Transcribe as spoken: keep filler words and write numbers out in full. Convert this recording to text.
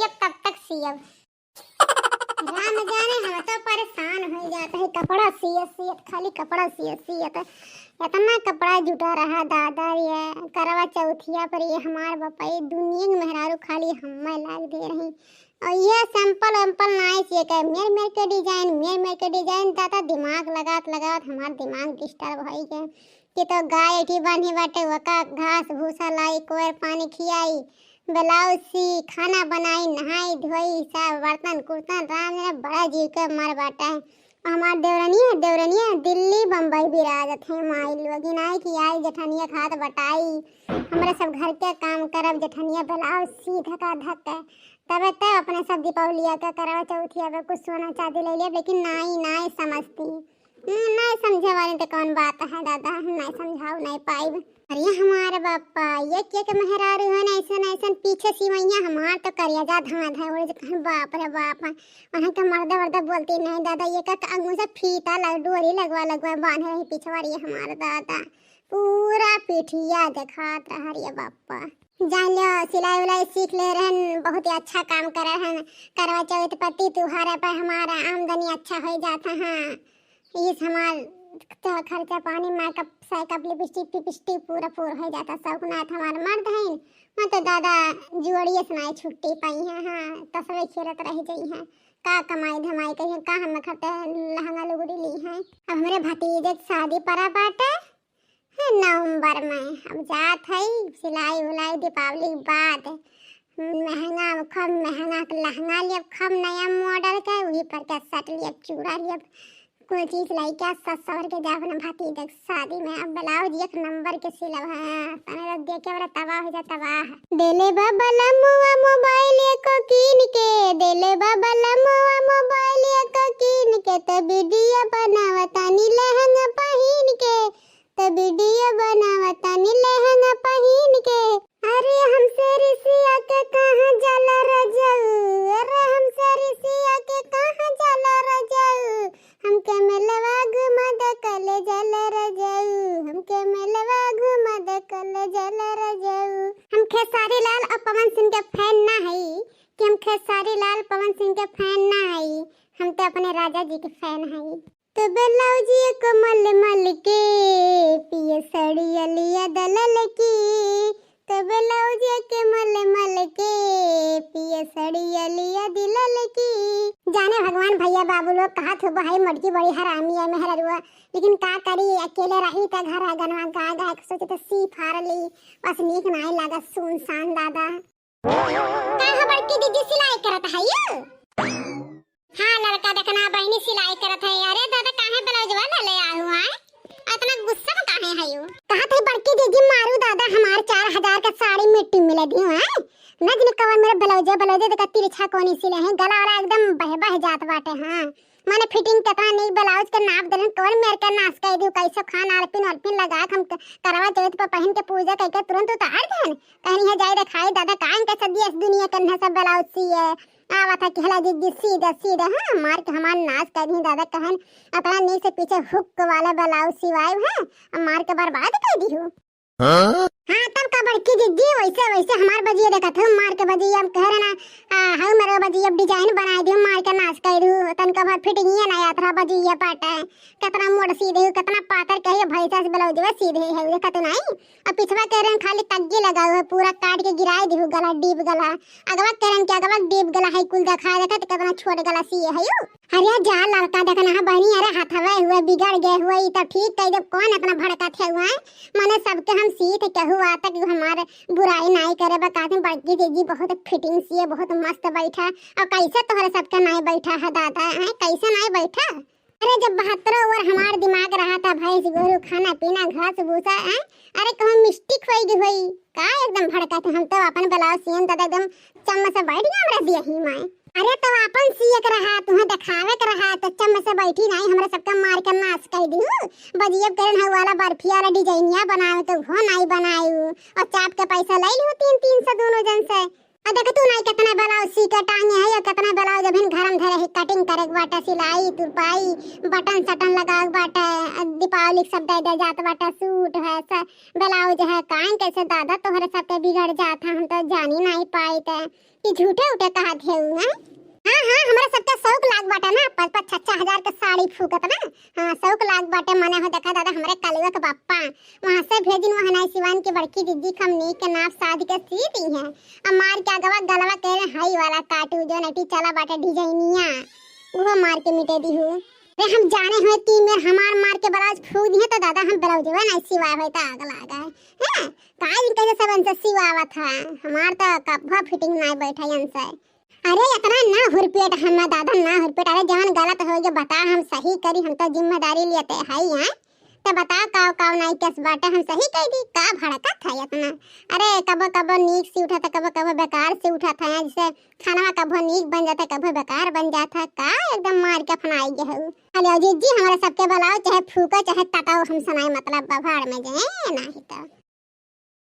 सियब, तब तक सियब। राम जाने, हम तो परेशान होइ जात है कपड़ा सियत सियत, खाली कपड़ा सियत सियत। इतना कपड़ा जुटा रहा दादा, ये करवा चौथिया पर ये हमार बापा, ये दुनिया के मेहरारू खाली हम्मे लाग दे रही। और ये sample वैम्पल नाई सिए के, मेर मेर के design, मेर मेर के design, दादा दिमाग लगात लगात हमार दिमाग disturb होइ गए। कि तो गाय एठी बांधी बाटे, ओका घास भूसा लाई, कोयर पानी खियाई, blouse सी, खाना बनाई, नहाई धोई, सब बर्तन कुर्तन, राम रे बड़ा जीव के मर बाटे। हमार देवरनिया, देवरनिया दिल्ली बम्बई बिराजत है, माई लोगिन आई कि आई जेठनिया खात बटाई, हमरा सब घर के काम करब, जेठनिया blouse सी धका धक के, तबे तो अपने सब दीपावलिया के करवा चौथिया पे कुछ सोना चांदी ले लिया, लेकिन नाई, नाई समझती। हम्म, नाई समझे वाली तो कौन बात है दादा, हम नाई समझाऊ, नाई पाइब। अरे हमार बापा, ये के के मेहरारू है ना, ऐसन ऐसन पीछे सिवैया हमार तो करिया जा धांध है, उड़ जे कहन बाप रे बाप है। वहाँ के मर्दा वर्दा बोलती नहीं दादा, ये का अंगू से फीता लग, डोरी लगवा लगवा बांधे रही पिछवाड़ी हमार दादा, पूरा पीठिया देखात रहा रे बापा। जान लो, सिलाई उलाई सीख ले रहन, बहुत ही अच्छा काम करे रहन। करवा चौथ पति तुहारे पर हमारा आमदनी अच्छा हो जाता है। इस हमार च-, खर्चा पानी, makeup, साइकअप, लिपस्टिक, पिपस्टिक पूरा पूर हो जाता। शौकनाथ हमार मर्द हैं, मैं तो दादा जुआड़िए से नाई छुट्टी पाई है। हाँ, तसवे खेलत रह जाई है। का कमाई धमाई करिए, का हम खर्चा लहंगा लुगड़ी ली है। अब हमरे भतीजे के शादी पड़ा बाटे, है नवंबर में। अब जात है सिलाई उलाई दीपावली के बाद। महंगा, खूब महंगा के लहंगा लियब, खूब नया model के, वही पर के set लियब, चूड़ा लियब, कोई चीज लइके सज सवर के जाब अपने भतीजे के शादी में। अब blouse एक नंबर के सिलब है, तने तो देखे वाला तबाह हो जा तबाह। देले बा बलमुआ mobile एको कीन के, देले बा बलमुआ mobile एको कीन के, त video बनावतानी लहंगा पहिन के। त video बनावतानी लहंगा पहिन के। अरे हमसे रिसिया के कहाँ जाला रजऊ, अरे हमसे रिसिया के कहाँ जाला रजऊ, हमके मेलवा घुमा द कल जाला रजऊ, हमके मेलवा घुमा द कल जाला रजऊ। हम खेसारी लाल और पवन सिंह के fan ना हई कि हम खेसारी लाल पवन सिंह के fan ना हई, हम तो अपने राजा जी के fan हई। तो ब्लाउज एक मल मल के पिय सड़िया लिया दलल की, तो ब्लाउज एक मल मल के पिय सड़िया लिया दिलल की। जाने भगवान भैया बाबू लोग कहा थो भाई मोटकी बड़ी हरामी है मेहररुआ, लेकिन का करी अकेले रही त घर आंगनवा गाय गाय के सोचे तो सी फार ली, बस नीक नाई लागत सुनसान दादा। का हो बड़की दीदी सिलाई करत हइयो? हाँ लड़का देखना बहिनी सिलाई करत है। अरे दादा काहे ब्लाउजवा ले ले आऊ आए? इतना गुस्सा में काहे हइयो? कहत है बड़की दीदी मारू दादा हमार चार हजार का साड़ी मिट्टी मिले दियो है। न दिन कवर मेरे ब्लाउजे ब्लाउजे देखा तिरछा कोनी सिले हैं, गला वाला एकदम बह बह जात बाटे। हाँ माने fitting कितना नहीं, ब्लाउज के नाप देलन कवर मेर के नाश कर दियो, कैसे खान आलपिन आलपिन लगा के हम करवा चौथ पर पहन के पूजा करके तुरंत उतार देन। कहनी है जाए देखाई दादा कान के सदी इस दुनिया के सब ब्लाउज सिए। आवत है कहला दीदी सीधा सीधा, हाँ मार के हमार नाश कर दी दादा। कहन अपना नीक से पीछे हुक वाला ब्लाउज सिवाए है, अब मार के बर्बाद कर दी हूँ। हाँ? हाँ तब का बड़की दीदी वैसे वैसे हमार बजिया देखत हो, मार के बजिया हम कह रहे ना, आ, हऊ मेरे बजिया design बनाए दियो, मार के नाश कर दू, तन का भर fitting ये ना आत रहा बजिया पाटे, कितना मोड़ सीधे हो, कितना पातर कहियो भैंसा से ब्लाउजवा सीधे है, देखा तो नहीं। अब पिछवा कह रहे हैं खाली तग्गी लगाओ है, पूरा काट के गिराए दिहु गला, deep गला। अगवा कह रहे हैं कि अगवा deep गला है, कुल देखा देखा तो कितना छोट गला सिए है यू। अरे जा लड़का देखना है बहनी, अरे हथवे हुए बिगड़ गए हुए, ई तो ठीक कह जब कौन इतना भड़का थे हुआ है। माने सबके हम सीत कहू आता कि हमारे बुराई नाई करे बा, कहते बड़की दीदी बहुत fitting सिए, बहुत मस्त बैठा। और कैसे तोहरे सबके नाई बैठा है दादा, हैं कैसे नाई बैठा? अरे जब बहत्तरों ओर हमार दिमाग रहा था, भैंस गोरू खाना पीना घास भूसा, हैं? अरे कहूँ mistake होई गई होई का? एकदम भड़का थे हम तो अपन ब्लाउज सियन दादा एकदम चम्मच से बैठ गया हमरा दिया ही माए। अरे तो अपन सिए के रहा, तुहें देखावे के रहा तो चम्मच से बैठी नहीं, हमरा सबका मार के नाश कर दी। बजियब करन हऊ वाला बर्फी वाला डिजाइनिया बनावे तो वो नहीं बनायू और चाप के पैसा ले लियो तीन तीन सौ दोनों जन से। आ देख तू नाई, केतना ब्लाउज सी के टांगे है, या केतना ब्लाउज अभिन घर में धरे है, कटिंग करे के बाटे, सिलाई, तुरपाई, बटन सटन लगावे के बाटे, आ दीपावली के सब दे दे जात बाटे, सूट है, स-, ब्लाउज है, काहे कैसे दादा तोहरे सबके बिगड़ जात है, हम तो जानी नाई पाई ते कि झूठे उठे कहत है उ, हैं? हाँ, हाँ, हमरा सबके शौक लाग बाटे ना, पाँच पाँच छह छह हजार के साड़ी फूकत ना, हाँ, शौक लाग बाटे, मने हो देखा दादा हमरे कलुआ के बापा, वहाँ से भेजिन वहाँ नाई सिवान की बड़की दीदी खमनी के नाप साध के सी दी है। अब मार के अगवा गलवा के हई वाला काटू जो नटी चला बाटे डिजाइनिया, उहो मार के मिटे दी हूँ। रे हम जाने हुए तीन बेर हमार मार के ब्लाउज फूक दी है तो दादा हम ब्लाउज वे नाई सिवा होए तो आग लागा है। हैं? काज कैसे सब इनसे सिवावत है? हमार तो कब्बो फिटिंग नाई बैठा इनसे। अरे इतना ना हुरपेट हम दादा ना हुरपेट। अरे जवन गलत हो गया बता, हम सही करी, हम तो जिम्मेदारी लेते हई हैं। तो बताओ काव काव नाई केस बाटे, हम सही कह दी, का भड़कत है इतना? अरे कबो कबो नीक सी उठा था, कबो कबो बेकार सी उठा था, जैसे खाना कबो नीक बन जाता, कबो बेकार बन जाता, का एकदम मार के फनाई गए हो। अरे जिज्जी हमारे सबके बुलाओ, चाहे फूको चाहे तटाओ, हम सुनाए मतलब बभाड़ में जाए नहीं तो।